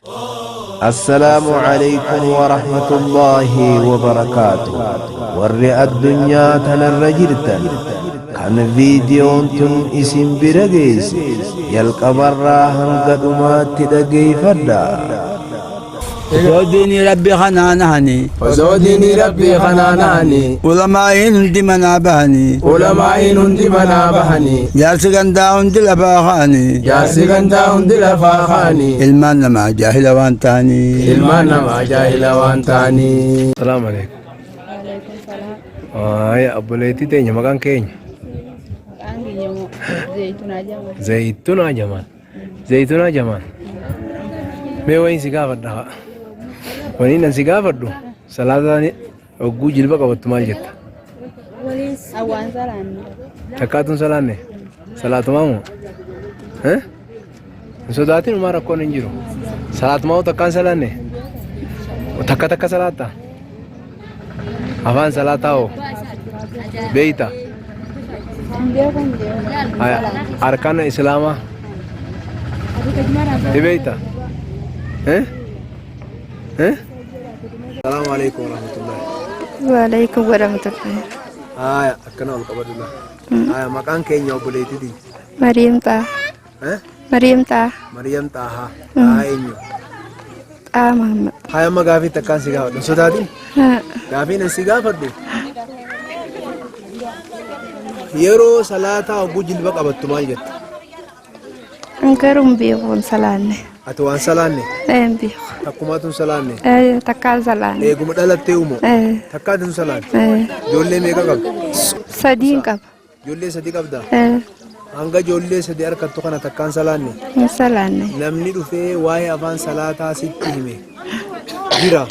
Assalaamu Calaykum Warahmatullaahi Wabarakaatu. Warri addunyaa tanarra jirtan kan viidiyoon tun isin bira geesse jalqabarraa hanga dhumaatti dhageeffadhaa. Osoo diinii Rabbii kanaa nahanii. Osoo diinii Rabbii kanaa nahanii. Ulamaa'iin hundi manaa bahanii. Ulamaa'iin hundi manaa bahanii. Jaarsi gandaa hundi lafaa ka'anii. Jaarsi gandaa hundi lafaa ka'anii. Ilmaan namaa jaahila waan ta'anii. Ilmaan namaa jaahila waan ta'anii. Salaamu alaikum. Waaya obboleettii teenya maqaan keenya. Maqaan kiyya moo Zaytunaa Jamal. Zaytunaa Jamaal. Zaytunaa Jamaal. Mee wayiin si gaafadha haa. Waniin an si gaafadhu salaataan hogguu jilba qabattu maal jetta? Awwaan salaanne. Takkaatuun salaanne? Salaatumaa moo? Eh? Hin sodaatin umaa rakkoon hin jiru. Salaatumaa moo takkaan salaanne? Takka takka salaatta? Afaan salaataa hoo? Beeyta? Haya, Arkaana Islaamaa? Ni beeyta? Eh? Eh? Salaamu alaikum warahmatullahi. Waalaikum warahmatullahi. Haya, akkana ol qabadhu laa. Haya, maqaan keenya obboleettiiti. Mariam Xaa. Eh? Mariam Xaa. Maryam Xaahaa. Xaahaa eenyu? Xaa Muhammad. Haya, amma gaafii takkaan si gaafadhu. Hin sodaatin? Haa. Gaafiin an si gaafadhu. Yeroo salaataa hogguu jilba qabattu maal jetta? An garuu hin beeku hin salaanne. Ati waan salaanne? Ee hin beeku. Takkumaatu hin salaanne? Ee takkaan salaanne. Eeguma dhalattee umo? Ee. Takkaatu hin salaanne? Ee. Ijoollee meeqa qabda? Sadiin qaba. Ijoollee sadi qabda? Ee. Hanga ijoollee sadi harkattu kana takkaan salaanne? Hin salaanne. Namni dhufee waa'ee afaan salaataa sitti hime jira?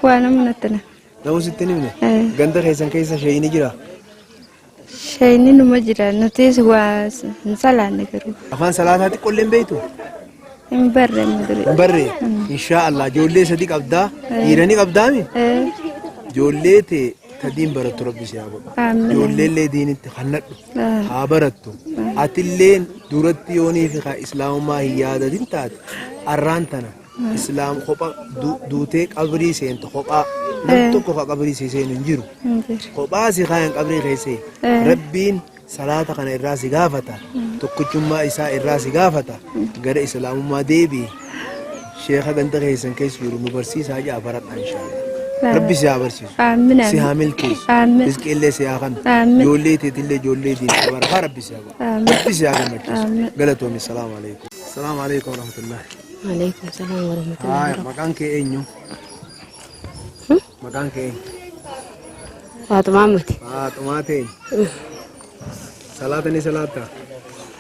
Waa namni natti na. Namni sitti hin himne? Ee. Ganda keessan keessa sheeyini jira? Shayni numa jira nutis waa hin salaanne garuu. Afaan salaataa xiqqoollee hin beektu? Hin barre amma duri. Hin barre? Inshaa Allah ijoollee sadi qabdaa? Dhiira ni qabdaami? Ee. Ijoollee tee ta diin barattu rabbi si haa godhu. Amiin. Ijoollee illee diinitti kannadhu. Ah. Haa barattu. Atilleen duratti yoonii fi kaa islaamummaa hin yaadatin taate arraan tana islaam kopha duutee qabrii seentu kophaa nam tokko ka qabrii si seenu hin jiru. Hin jiru. Kophaa si kaayan qabrii keessee rabbiin salaata kana irraa si gaafata tokkichummaa isaa irraa si gaafata gara islaamummaa deebi'i sheekha ganda keessan keessa jiru nu barsiisaa jaa baradha inshaallah. Rabbi si haa barsiisu. Aamin Si haa milkeessu. Aamin. Rizqiillee si haa kennu. Aamin. Ijoollee teetillee ijoollee diinaa barakaa rabbi si haa godhu. Aamin. Rabbi si haa gammachiisu. Aamin. Galatoomi. Salaamu alaikum. Salaamu alaikum warahmatullahi. Waalaikum salaam warahmatullahi Haaya wabarakatuh. maqaan kee eenyu? Maqaan kee eenyu? Faaxumaa Ammati. Faaxumaa ta'e. Salaata ni salaatta?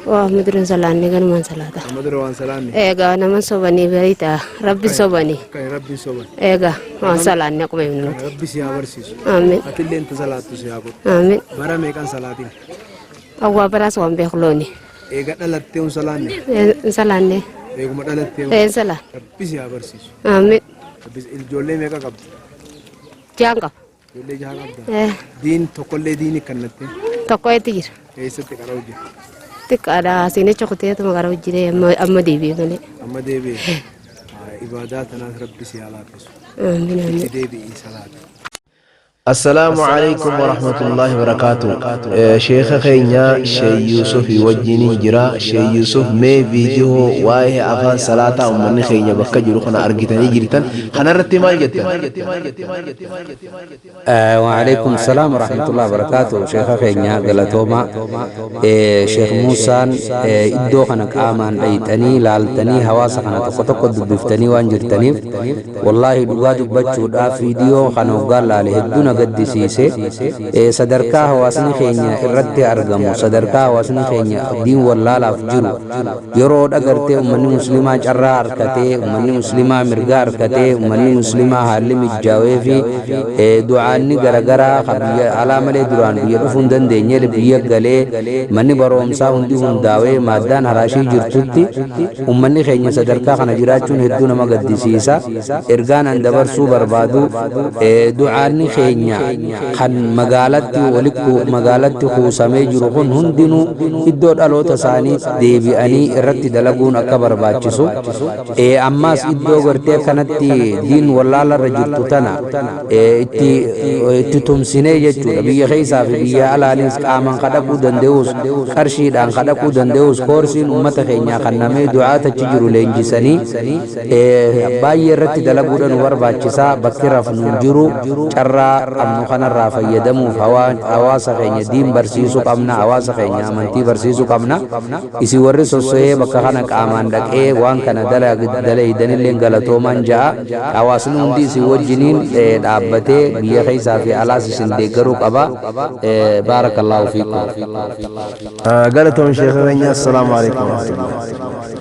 Waa amma duran salaanne ganumaan salaata. Amma dura waan salaanne. Egaa nama sobanii beeyta rabbi sobanii. Kan rabbiin soban. Egaa waan salaanne akkuma himnu nuti. Rabbi si haa barsiisu. Amiin. Atillee inta salaattu si haa godhu. Amiin. Bara meeqan salaatiin? Awwaa baraas waan beeku looni. Eega dhalattee hin salaanne? Hin salaanne. Eeguma dhalattee. Hin salaan. Rabbi si haa barsiisu. Amiin. Rabbi ijoollee meeqa qabdi? Jaan qaba. Ijoollee jaha qabda. Eh, Diin tokkollee diini kannattee Tokko eetti jira. eessatti qara'u jira? Xiqqaadha siinicha kuteetuma gara hojii amma deebi'e malee. Amma deebi'e. Ibaadaa tanaas rabbi si haa laaffisu. Amiin amiin. Itti deebi'ii salaata. Assalaamu alaikum warahmatullahi wabarakaatu. Sheekha keenya Sheekh Yuusuf wajjiniin jira. Sheekh Yuusuf mee viidiyoo waa'ee afaan salaataa uummanni keenya bakka jiru kana argitanii jirtan kanarratti maal jettan? وعليكم السلام ورحمة الله وبركاته شيخ خينيا غلطوما شيخ موسى iddoo kana qaamaan dhayxanii laaltanii hawaasa kana tokko tokko dubbiftanii waan jirtaniif wallaahi dhugaa dubbachuudhaaf viidiyoo kana hoggaan laale hedduu na gaddisiise. Sadarkaa hawaasni keenya irratti argamu, sadarkaa hawaasni keenya diin wallaalaaf jiru, yeroo dhagartee ummanni muslimaa carraa harkatee, ummanni muslimaa mirga harkatee, ummanni muslimaa haalli mijjaawee fi du'aanni garagaraa ka biyya alaa malee duraan biyya dhufuu hin dandeenye biyya galee manni baroomsaa hundi hundaawee maaddaan haraashii jirtutti ummanni keenya sadarkaa kana jiraachuun hedduu nama gaddisiisa. Ergaan an dabarsuu barbaadu du'aanni keenya keenya kan magaalatti walitti magaalatti kuusamee jiru kun hundinuu iddoo dhaloota isaanii deebi'anii irratti dalaguun akka barbaachisu, ammaas iddoo gartee kanatti diin wallaalarra jirtu tana itti itti tumsinee jechuudha. Biyya keessaa fi biyya alaanis qaamaan kadhaquu danda'us, qarshiidhaan kadhaquu danda'us, koorsiin ummata keenyaa kan namee du'aata achi jiru leenjisanii baay'ee irratti dalaguudha nu barbaachisaa. Bakki rafnu hin jiru. Carraa qabnu kanarraa fayyadamuuf hawaasa keenya diin barsiisuu qabna, hawaasa keenya amantii barsiisuu qabna. Isin warri sosso'ee bakka kana qaamaan dhaqee waan kana dalaydanillee galatoomaan ja'a. Hawaasni hundi isin wajjiniin dhaabbatee biyya keessaa fi alaas isin deeggaruu qaba. Baarakallaahu fiikum. Galatoon sheekha keenya. Assalaamu alaikum warahmatullahi.